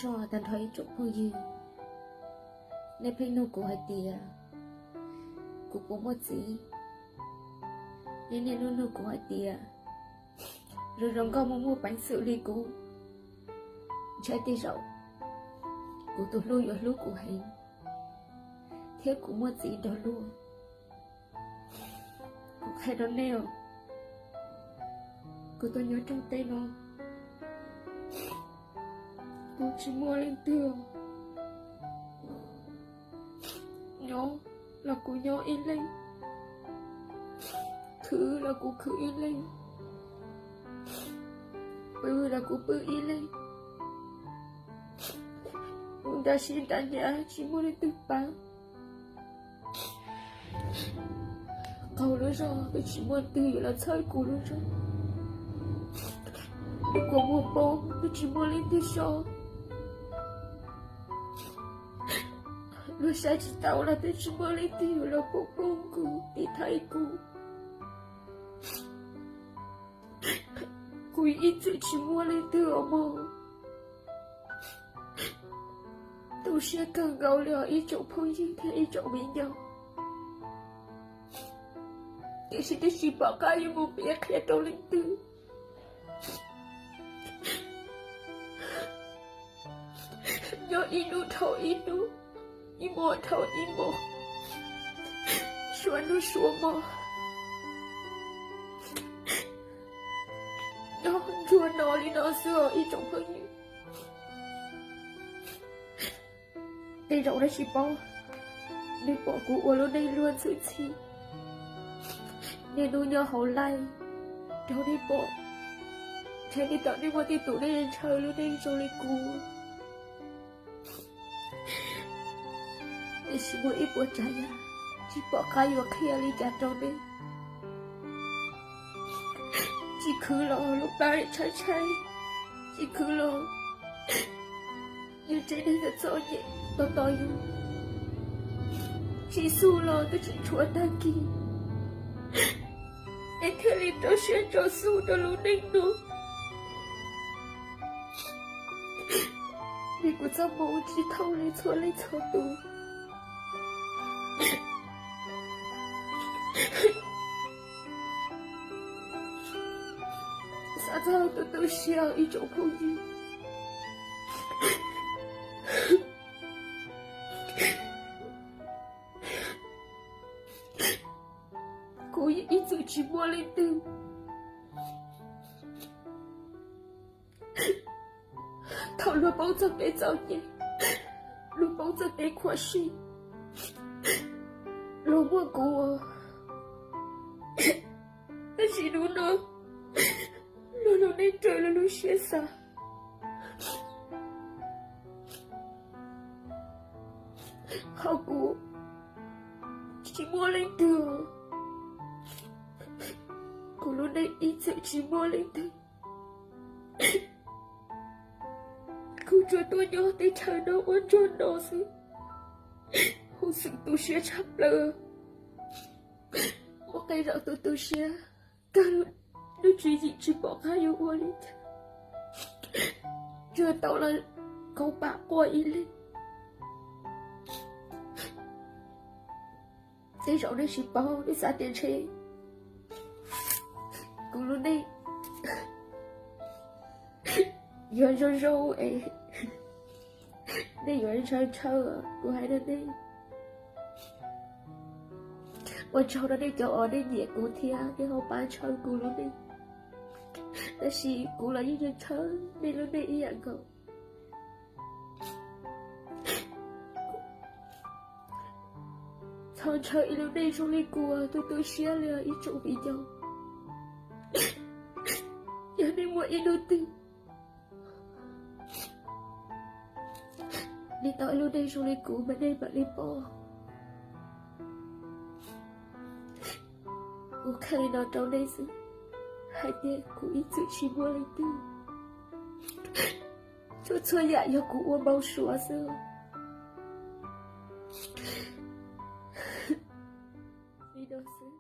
Zog tag nrho ib tsoom phooj ywg, nej pheej nug kuv hais tias kuv puas muaj txiv, nej niaj hnub nug kuv hais tias zoo zoo nkauj muaj muaj peev xwm li kuv, ntshai tej zaum kuv tus hlub yuav hlub kuv heev thiab kuv muaj txiv nrog luag. Kuv qhia rau nej os, kuv tuaj nyob rau teb no, kuv tsis muaj leej twg. Nyob los kuv nyob ib leeg, khwv los kuv khwv ib leeg, pw los kuv pw ib leeg. Kuv nrag siab nrag hnyav tsis muaj leej twg pab. Qaug lub zog twb tsis muaj leej twg yuav los txhawb kuv lub zog. Lub kua muag poob twb tsis muaj leej twg so. Luag saib tsis taus los twb tsis muaj leej twg yuav los poob poob kuv tiv thaiv kuv. Kuv ib txwm tsis muaj leej twg os mog. Tu siab kawg nkaus li os ib tsoom phooj ywg thiab ib tsoom viv ncaus. Tiam sis twb tsis pom qab yuav mus piav qhia rau leej twg. Nyob ib hnub dhau ib hnub, ib hmo dhau ib hmo, suav hnub suav hmo. Nyob ntsuag no li no xwb os ib tsoom phooj ywg. Tej zaum nej tsis paub, nej pom kuv ua lub neej luag ntxhi ntxhi, niaj hnub nyob hauv live rau nej pom, thiab nej tom nej muaj tej tus nej ntshaw lub neej zoo li kuv. Tiam sis muaj ib puas tsav yam tsis pom qab yuav qhia li cas rau nej. Tsis khwv los lub plab tshaib tshaib, tsis khwv los yus tsev neeg txom txom nyem tos tos yus, tsis xub los twb tsis tshuav tag kis, es thiaj li rau siab rau xub rau lub neej no. Vim kuv txoj hmoo tsis thooj li txhua leej txhua tus. Xav txog tu tu siab ib tsoom phooj ywg. Kuv ib txwm tsis muaj leej twg. Thaum luag poob txoj kev txom nyem, luag poob txoj kev khuam sij, luag muaj kuv, tab sis hnub no luag lub neej raws luag lub siab xav. Qhov kuv tsis muaj leej twg, kuv lub neej ib txwm tsis muaj leej twg. Kuv tsuas tuaj nyob teb chaws no ua ntsuag no xwb, huv xwm tu siab tshaj plaws. Muaj qee zaum tu tu siab kawg, lub tswv yim tsis pom qab yuav ua li cas, tsuas tau los kauv pam quaj ib leeg. Tej zaum nej tsis paub, nej xav tias ntshe kuv lub neej yuav zoo zoo es nej yuav ntshaw ntshaw kuv hais rau nej. Ua tsaug rau nej cov uas nej nyiam kuv thiab nej ho pab ntshaw kuv lub neej, tab sis kuv los yeej ntshaw ntshaw nej lub neej ib yam nkaus. Txhob ntshaw ib lub neej zoo li kuv tu tu siab li os ib tsoom viv ncaus. Yog nej muaj ib hnub twg nej tau ib lub neej zoo li kuv mas nej mam li pom. Kuv qhia li no rau nej xwb, hais tias kuv ib txwm tsis muaj leej twg. Txhua txhua yam yog kuv ua npau suav xwb. Li no xwb.